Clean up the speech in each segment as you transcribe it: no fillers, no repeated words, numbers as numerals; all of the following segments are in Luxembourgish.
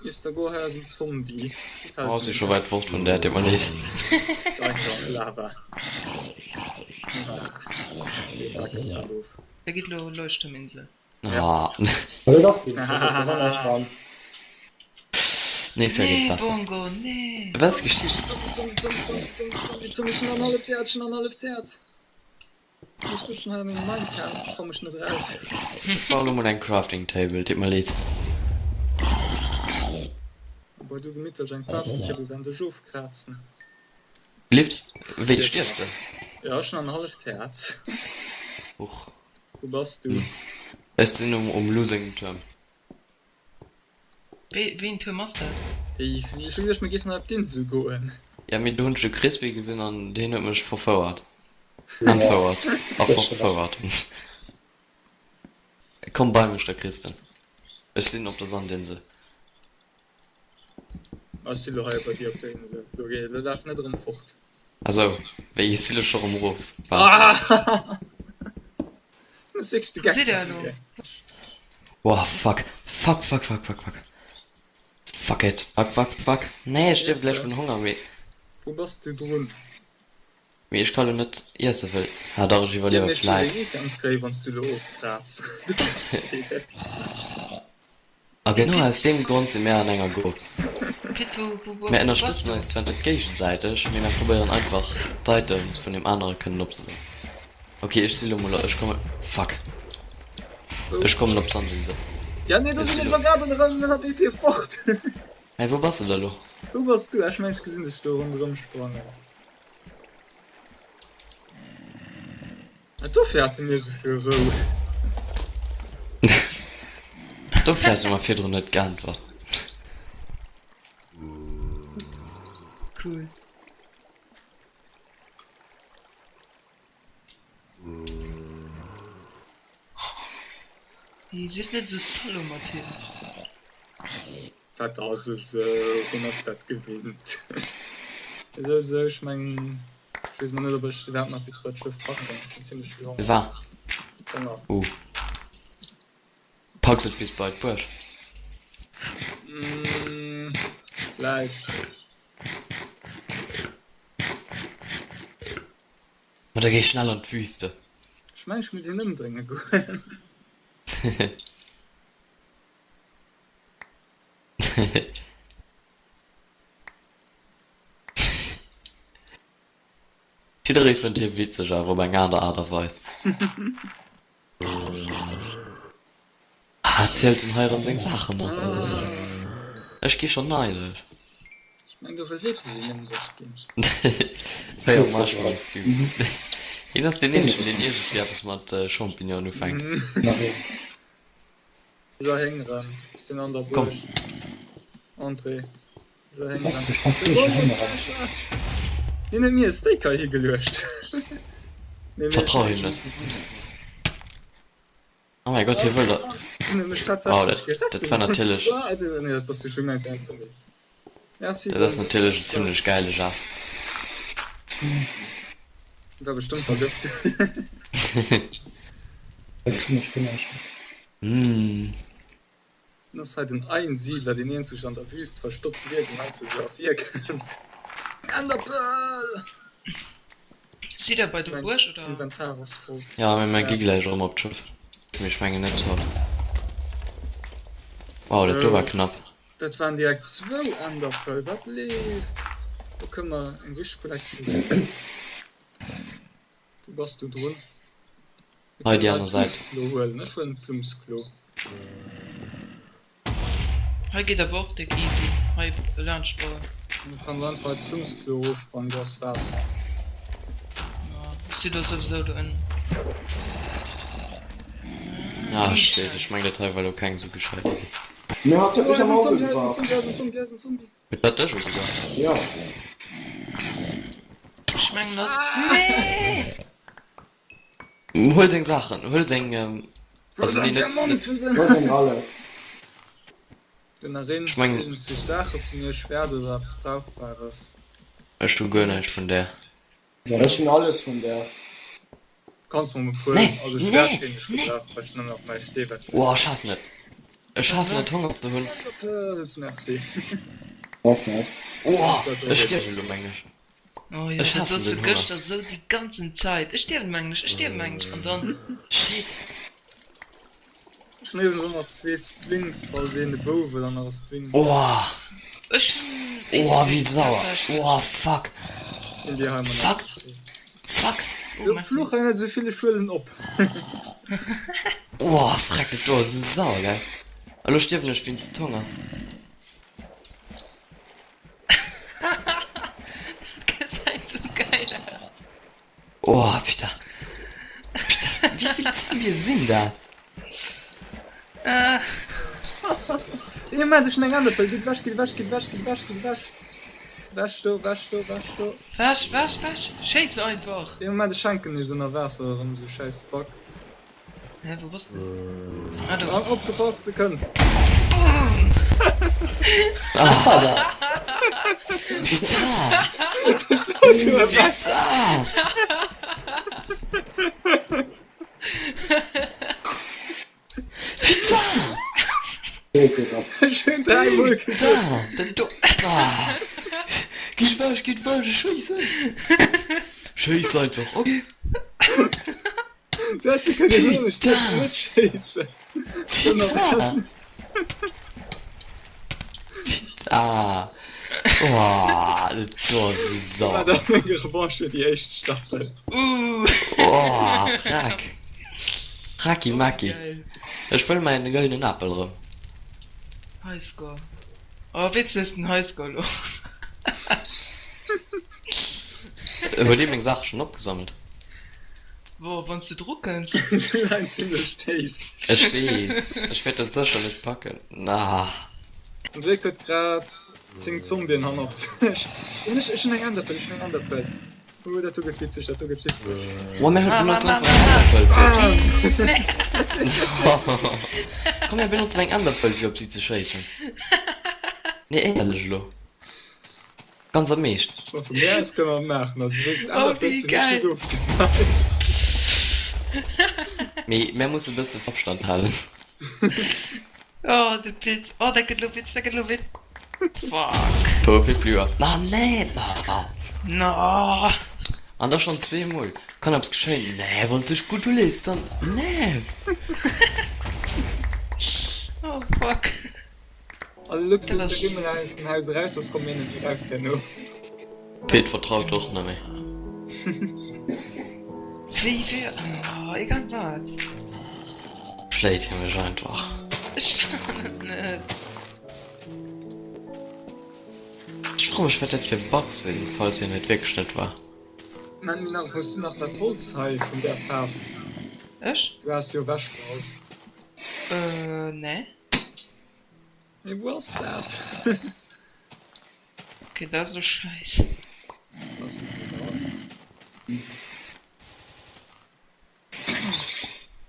Mister Go, hei ass en Zombie. Oh, si scho wäit fort vun där, deet mer leed. Lava. Da gitt lo Leuchtturminsel. Ah. Dat ass déi, dat ass näischt dran. Nächst Joer geet Nee, besser. Bongo, nee! Wat ass geschitt? Zombie, Zombie, Zombie, Zombie, Zombie, Zombie, Zombie, ech hunn en halleft Häerz, ech hunn en halleft Häerz. Ech sëtzen hei a mengem Minecraft, ech trau mech net eraus. Ech brauch elo mol eng Crafting Table, deet mer leed. Wobei du gemittlech eng Crafting Table während ech ofkrazen. Gelift? Wéi, stierfs de? Jo, ech hunn en halleft Häerz. Huch. Wou bass du? Ech sinn um Lou sengem Tuerm. Wéi een Tuerm ass dat? Ech hu geduecht mir géifen hei op d'Insel goen. Ja mee do hunn ech de Crispy gesinn an deen huet mech verfouert. Entfouert a verfouert. Komm bei mech da Christen. Ech sinn op der Sandinsel. Ech si lo hei bei dir op der Insel. Lo geh, lo laf net erëm fort. Ah sou, wéi ech si lo scho rëm erof. Wat? Du hues wierklech de Wou Geck sidd der gemaach, elo? okay. Woah fuck, fuck fuck fuck fuck fuck. Fuck it, fuck fuck fuck. Nee ech stierf gläich vun Honger mee. Wou bass du drun? Mee ech ka lo net iesse wëll. Ah dach ech iwwerliewe Mir vläit. deng Items kréien wanns du lo ofkraaz. A genau aus deem Grond si mär an enger Grupp. Pit, wou, wou, wou Mär bass ënnerstëtzen du? eis zwar net géigesäiteg, mee mär probéieren einfach d'Items vun deem anere kënnen opzesetzen. Ok, ech si lo mol, ech kommen, fuck, ech kommen op d'Sandinsel. Ja nee, do Ech sinn si ech lo. awer grad erëm, dann hat ee fir fort. Hey, wou bass de da lo? Wou bass du? Ech mengen ech gesinn dech do ronderëm sprangen. Ah, dofir hate mir esou vill Rou. Dofir hate mer virdrun net geäntwert. Cool. Hey, sidd net esou salaud mat him. Dat ass esou, hien ass dat gewinnt. Esou, esou, ech mengen, ech weess mol net, ob ech iwwerhaapt nach bis bei d'Schëff packen, ech hunn zimlech vill Honger. Wa? Honger. Uh. Packs et bis bei d'Buerg? Mm, vläicht. Ma da géi schnell an d'Wüste. Ech mengen, ech muss hien ëmbrénge goen. Jidderee fënnt hie witzeg, awer op eng aner Aart a Weis. Ah, zielt en hei erëm seng Saachen op? Ech gi schonn neidesch. Ech meng do wëll wierklech een ëmbruecht ginn. 4 Mushrooms Soup. Hien ass deen eenzegen, deen iergendwéi eppes mat Champignonen ufänkt. Ech erhéngeren, ech sinn an der Komm. Buerg. Entrez, ech erhéngeren. Bass du schonn De Bongo Héngeren? Hien huet mir e Steak hei higeluecht. Nee, mee Vertrau him net. Oh mäi Gott, hie wëll der. Hien huet mech Wow, tatsächlech dat, gerett. dat war natierlech. Ah, du, nee, dat bass du schon gemengt, sorry. Merci, Dat ass Bongo. natierlech en zimlech gäile Gest. War bestëmmt vergëft. Ech hunn mech gemecht. Mmh. Dann ass hei den Einsiedler, deen eenzeg an der Wüst verstoppt Wierken heiansdo sou ervirkënnt. Enderpearl! Sidd der bei der Mein Buerg oder? Inventar ass voll. Ja, mee mer Ja. gi gläich erëm op d'Schëff. Mee ech mengen net haut. Wow, dat do war knapp. Dat waren direkt zwou Enderpearl, wat leeft? Do kënne mer eng richteg cool Explosioun. Wou bass du drun? Hei déi aner Säit. Klo huelen, ech huelen d'Plummsklo. Hei geet awer och déck easy hei laanscht bauen. Du kanns einfach hei d'Plummsklo erofsprangen, do ass Waasser. Jo, ech si do souwisou do ënnen. Ah shit, ech meng dat hei war lo keng sou gescheit Iddi. Mee hatt huet Oh, mech hei ass am en Auge Zombie, hei ass en gewaart. Zombie, hei ass en Zombie, hei ass en Zombie. Huet dat dech ugegraff? Jo. Ech mengen ass. Nee! Huel seng Saachen, huel seng also nee net net. Huel seng alles. Den Erin Ech mengen. iergendswéi Saache vun mir, Schwert oder eppes Brauchbares. Ech hu guer näischt vun där. Ech hunn alles vun där. Kanns mer mol puer, Nee, also Schwert nee, kéint ech nee. gebrauchen, well ech nëmmen nach mäi Stee wat. Woah, ech haassen et. Ech haassen et Honger ze hunn. Pëlz, merci. Was net? Oh, ech stierwen elo meng ech. Oh jo, Ech dat haassen soss de den Honger. gëschter sou déi ganzen Zäit. Ech stierwen meng ech, ech stierwen meng ech an dann. Shit. Ech hunn iwwregens och nach zwee Strings, falls een de Bou wëll an nach e String. Oh, Ech hunn ee oh wéi String sauer. tatsächlech. Oh fuck. Ginn déi hei mol nach. Fuck. Fuck. Oh Jo, merci. fluch hei net esou ville Schuelen op. Oh freck, dat do ass esou sauer gell. Elo stierwen ech wéinst Honger. Dat gesäit sou geil aus. Oh Peter. Peter, wéi vill Zombië sinn dat? Ee Moment, ech hunn eng Enderpearl. Gitt ewech, gitt ewech, gitt ewech, gitt ewech, gitt ewech. Ewech do, ewech do, ewech do. Wäsch, wäsch, wäsch! Schéiss einfach! Ee Moment, ech hänken nees ënner Waasser erëm, esou schäiss Bug. Hä, wou bass de? Ah, do. An opgepasst, se kënnt! Putain! Ech sot jo ewech! Putain! Putain! Ech hunn dräimol gesot. Putain! Dat do. Ah. Gitt ewech, gitt ewech, ech schéissen! Schéiss einfach, okay. Du häss jo kënne soen, ech dierf net schéissen. Putain! Putain! Oh, dat do ass esou sauer. War dat meng Revanche fir déi éischt Staffel? Uh. Oh, Rack. Racki Macki. Ech wëll mäin gëllenen Apel erëm. Highscore. Oh, wéinstens den Highscore lo. Huet ee meng Saache schonn opgesammelt? Wo, wanns de dru kënns. Si leien zimlech déif. Ech weess, ech wäert dat sécher net packen. Ah. Den Drake huet grad 10 Zombien hannert sech. Oh, ech ech hunn eng Enderpearl, ech hunn eng Enderpearl. Oh, dat do gëtt witzeg, dat do gëtt witzeg. Oh, mir benotzen einfach eng Enderpearl fir op si. Komm, mir benotzen eng Enderpearl fir op si ze schéissen. Nee, éierlech elo. Ganz am Eescht. Bon, vu mir aus kënne mer et maachen. Also, wéinst Oh, Enderpearl wéi sinn ech geil. net ofgeneigt. Mee mär musse bësse Abstand halen. Oh, de Pit. Oh, dat gëtt elo witzeg, dat gëtt elo wit. Fuck. Perfect Blue Up. Ah, nee! Ah. No. An da schonn zweemol. Kann eppes geschéien? Nee, wann s dech gutt ulees, dann. Nee! Oh, fuck. Also Luxus, Dat da ass. gi mir aus dem Haus eraus, soss komme mir net méi raus herno. Pit vertraut och net méi. Wéi, wéi, oh, egal wat. Schléit hie mech einfach. Ech schaffen et net. Ech froe mech wat dat fir Bugs sinn, falls hien et wierklech net war. Mandy, nach, hues du nach dat Holz hei vun där Faarf? Ech? Du has jo ewechgeholl. Äh, nee. Mee wou ass dat? Ok, dat ass elo scheiss. Ass net méi dran.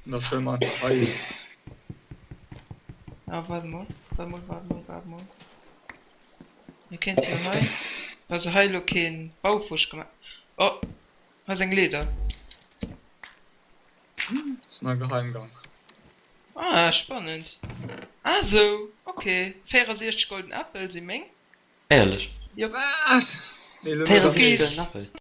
Da stelle mer einfach hei et. Ah, waart mol, waart mol, waart mol, waart mol. Mir kéinte jo hei, wa se hei elo keen Baufusch gemaach. Oh, hei ass eng Leeder. Ass nach e Geheimgang. Ah, spannend. Ah sou, ok. 64 golden Äppel si meng. Éierlech? Jop. Wat? Nee, lo net. 64 golden Äppel?